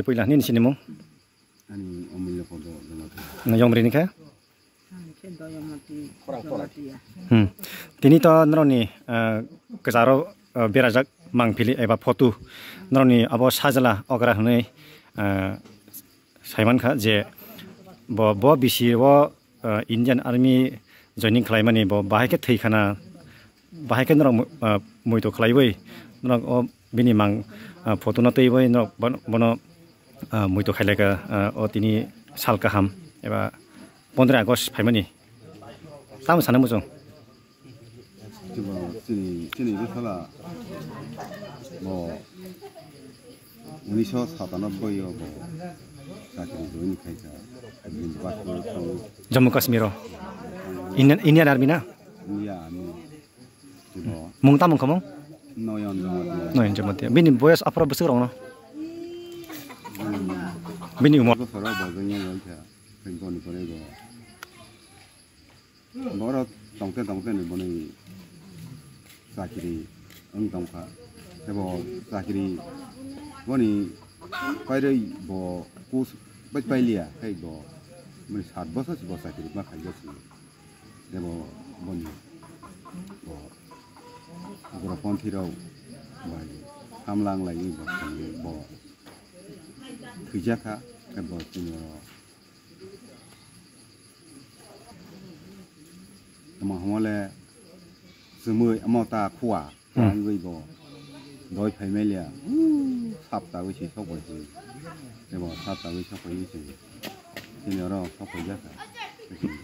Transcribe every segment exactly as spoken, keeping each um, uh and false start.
Puila nini sinimung? Ani Omulya Kodo Jamatia. Na yomri ni khe? Ang khe Doyamati Jamatia. Hmm. Tini to noroni, eh, kwcharo, eh, berajak mangpili eba photo. Noroni abo sajla okra hwnwi, eh, saimankha je bo, bo bisi o, eh, Indian Army joining khlaimani bo bahai khe thwi khana, bahai khe norok mu-, eh, muitu khlaiwi norok o bini mang, eh, photo no twiwi norok bono, bono, eh, muitu khailaka, eh, o tini sal kaham eba pondro August phaimani. Tamo sana muchung? Chini, chini, chini bwsala bo unisho satanobboi o bo chakri join khaikha. Bini passport tongo. Jammu Kashmir o. Indian, Indian Army na? Iya, ami. Ibo. Mung tamo wngkha mung? Noyon Jamatia. Noyon Jamatia. Bini boyas aphuru bwswk rokno? Hmm. Bini umor? Bosoro bo jengya jengya kha. Tengkoni pore bo. Borok tongte tongte ni boni chakiri wng tongkha. Tebo chakiri boni pairwi bo post bai pailiya, tei bo boni sat bosor se bo chakiri ma khaijak se. Tebo boni bo ugroponthi rok bai hamlang laiwi bo bo thwijakha, tei bo chini oro Tamo hwnle chumui omo ta khua, hmm, wngwi bo doi phai maliya. Sapta wi si sok bai si. Ebo sapta wi sok bai si. Chini oro sok bai jaka.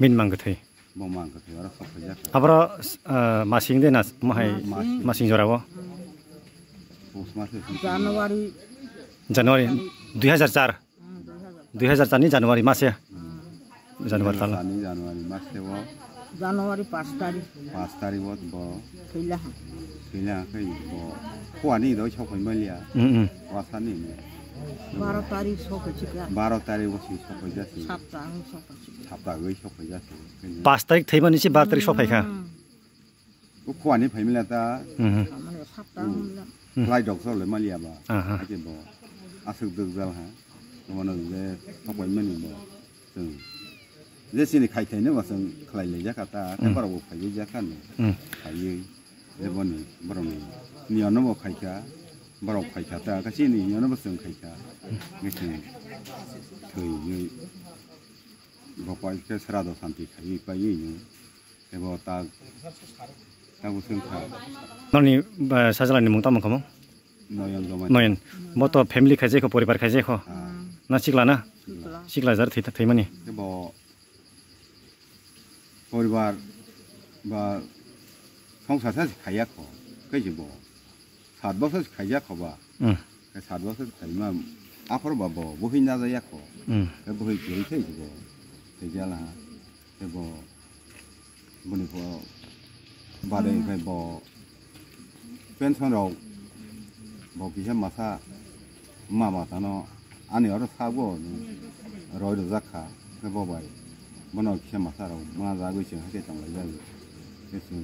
Min mang kwthwi. Bo mang kwthwi oro sok bai jaka. Abro, eh, masing de na, mohai masing. Masing jora bo. Pus mas. January. January dui hajar char. Dui hajar char ni January mase. January tal. January mase o. January pas tarik. Pas tarik o bo. Thwilaha. Thwilaha khai bo. Khua ni doi sok bai maliya. Hmm, hmm. Wasa ni. Baro tarik sok bai chika. Baro tarik o si sok bai jasi. Sapta ang sok bai chika. Sapta goi sok bai jasi. Pas tarik thwimani si baro tarik sok phaikha. Hmm. O khwani phaimila ta. Mhm. Mane sapta wngla. Khlai dok sole maliya ba. Aha. Ake bo aswk dwkjal ha. Bono je thokbai mani bo. Chwng je chini khai khai no bo chwng khlai lai jaka ta. Hmm. Tei borok bo phaiwi jaka no. Hmm. Phaiwi je boni borok ni niyono bo khaikha. Borok khaikha ta. Kasi niyono bo chwng khaikha. Nge chwng thwiwi bo pai khe srado santi khaiwi paiwi no. Ebo tak, tak bo swngkha. Noni, eh, sajla ni mung tamo kamo? Noyon Jamatia. Noyon. Bo to family khai jekho, poribar khai jekho. Ah. Na sikla na? Sikla. Sikla jar thwi, thwimani. Ebo poribar ba songsar sa khaiya kho. Khe je bo. Sat bosor khaijak kho ba. Hmm. Khe sat bosor khaima aphuru ba bo buhi na jaya kho. Hmm. Khe buhi kiri thai bo. Thai jala ha. Khe bo boni pho bade khai bo pension rok bo kisa masa mama tano ani oro sago roi rojak kha. Khe bo bai bono kisa masa rok ma jagoi se hai tong lai jai. Khe se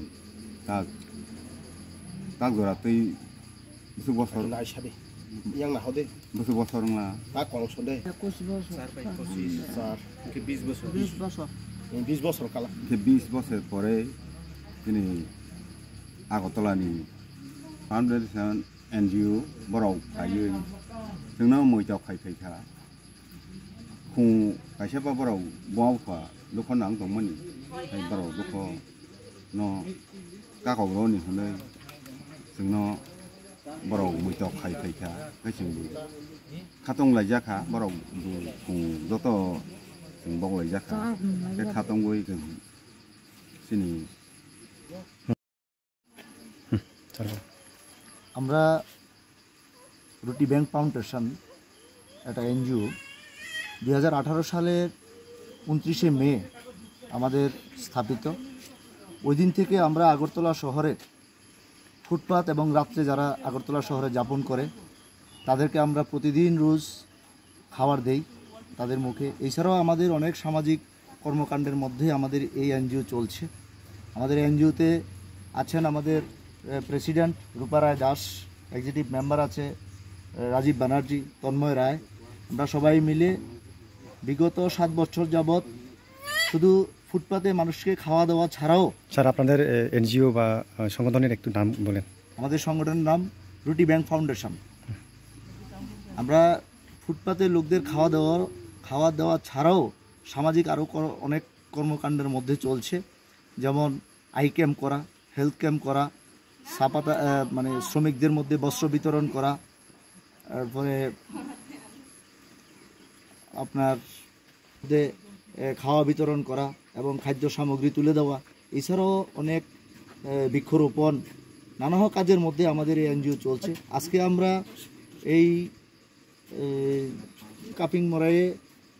tak tak jora tei Bwswk bosor? Naisadi. Yang na hode. Bwswk bosor wngla? Ta kong sonde. Ekus bosor. Sar. Ke bis bosor. Bis bosor. Bis bosor kala. Ke bis bosor pore chini Agartala ni Foundation N G O borok phaiwi chwngno muitok khai phaikha. Khung kaisa ba borok buma bupha dukho nang tongmani, hai borok dukho no kakok roni hwnwi chwngno borok muitok khai phaikha, khe chwng bo khatong laijakha, borok bo khung joto chwng bok laijakha, khe khatongwi chwng chini আমরা রুটি bank foundation, একটা এনজিও, দুই হাজার আঠারো সালের ঊনত্রিশে মে আমাদের স্থাপিত। ওই দিন থেকে আমরা আগরতলা শহরের ফুটপাত এবং রাত্রে যারা আগরতলা শহরে যাপন করে, তাদেরকে আমরা প্রতিদিন রোজ খাবার দেই তাদের মুখে। এছাড়াও আমাদের অনেক সামাজিক কর্মকাণ্ডের মধ্যে আমাদের এই এনজিও চলছে। আমাদের এনজিওতে আছেন আমাদের, এ, প্রেসিডেন্ট রূপা রায় দাস, এক্সিকিউটিভ মেম্বার আছে, এ, রাজীব ব্যানার্জি, তন্ময় রায়, আমরা সবাই মিলে বিগত সাত বছর যাবৎ শুধু ফুটপাতে মানুষকে খাওয়া দাওয়া ছাড়াও স্যার, আপনাদের এনজিও বা আহ, সংগঠনের একটু নাম বলেন। আমাদের সংগঠনের নাম রুটি ব্যাংক ফাউন্ডেশন। আমরা ফুটপাতে লোকদের খাওয়া দাওয়া খাওয়া দাওয়া ছাড়াও সামাজিক আরও কর- অনেক কর্মকাণ্ডের মধ্যে চলছে, যেমন আই ক্যাম্প করা, হেলথ ক্যাম্প করা, ছাপাতা আহ, মানে শ্রমিকদের মধ্যে বস্ত্র বিতরণ করা, তারপরে আপনার মধ্যে, এ, খাওয়া বিতরণ করা এবং খাদ্য সামগ্রী তুলে দেওয়া, এছাড়াও অনেক, এ, বৃক্ষরোপণ, নানা কাজের মধ্যে আমাদের এই এনজিও চলছে। আজকে আমরা এই, এ, কাপিং মরাইয়ে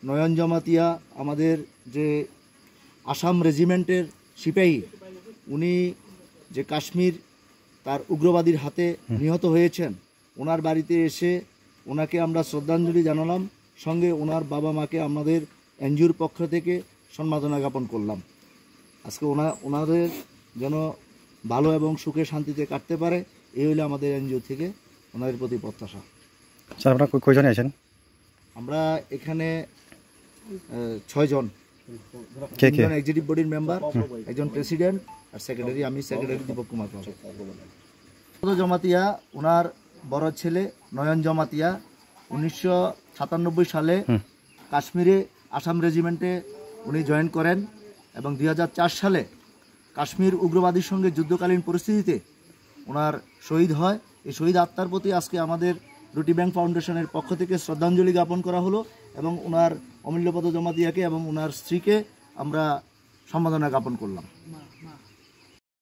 নয়ন জমাতিয়া, আমাদের যে আসাম রেজিমেন্টের সিপাহী, উনি যে কাশ্মীর তার উগ্রবাদীর হাতে নিহত হয়েছেন, ওনার বাড়িতে এসে ওনাকে আমরা শ্রদ্ধাঞ্জলি জানালাম, সঙ্গে ওনার বাবা মাকে আমাদের এনজিওর পক্ষ থেকে সম্মাননা জ্ঞাপন করলাম। আজকে ওনা ওনাদের যেন ভালো এবং সুখে শান্তিতে কাটতে পারে, এই হইলো আমাদের এনজিও থেকে ওনাদের প্রতি প্রত্যাশা। স্যার, আপনারা কয়- কয়জন আছেন? আমরা এখানে আহ, ছয়জন। কে কে? তিনজন এক্সিকিউটিভ বডির মেম্বার, একজন প্রেসিডেন্ট আর সেক্রেটারি, আমি সেক্রেটারি দীপক কুমার পাল। জমাতিয়া, ওনার বড় ছেলে নয়ন জমাতিয়া উনিশশো সাতানব্বই সালে কাশ্মীরে আসাম রেজিমেন্টে উনি জয়েন করেন এবং দুই হাজার চার সালে কাশ্মীর উগ্রবাদীর সঙ্গে যুদ্ধকালীন পরিস্থিতিতে ওনার শহীদ হয়। এই শহীদ আত্মার প্রতি আজকে আমাদের রুটি ব্যাংক ফাউন্ডেশনের পক্ষ থেকে শ্রদ্ধাঞ্জলি জ্ঞাপন করা হলো এবং ওনার অমূল্যপদ জমাতিয়াকে এবং ওনার স্ত্রীকে আমরা সম্মাননা জ্ঞাপন করলাম।